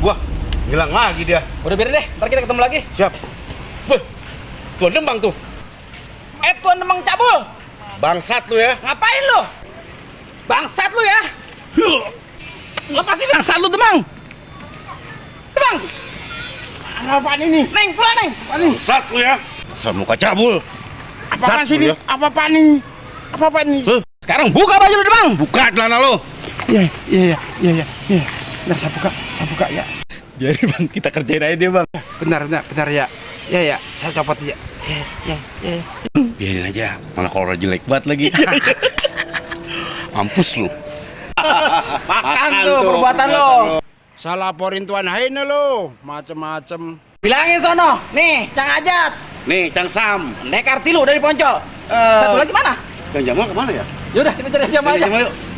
Wah, hilang lagi dia. Udah biarin deh, ntar kita ketemu lagi. Siap. Wah, Tuan Demang tuh. Tuan Demang cabul. Bangsat lu ya. Ngapain lu? Bangsat lu ya. Lepasin bangsat lu, Demang. Demang. Apaan ini? Neng, pulang, Neng. Bangsat lu ya. Asal muka cabul. Apaan sih lu ini? ya. Apa-apaan ini? Apa-apaan ini? Sekarang buka baju lu, Demang. Buka celana lu. Iya. Nah, saya buka ya. Jadi Bang, kita kerjain aja dia, Bang. Bentar ya. Ya, saya copot ya. Ya. Biarin aja. Mana kalau jelek banget lagi. Mampus lu. Makan tuh perbuatan lo. Saya laporin Tuan Haine lo, macem-macem. Bilangin sono, nih, Cang Ajat. Nih, Cang Sam. Naik karti lu dari Poncol. Satu lagi mana? Cang Jamal kemana ya? Yaudah, kita cari Jamal aja. Cari Jamal yuk.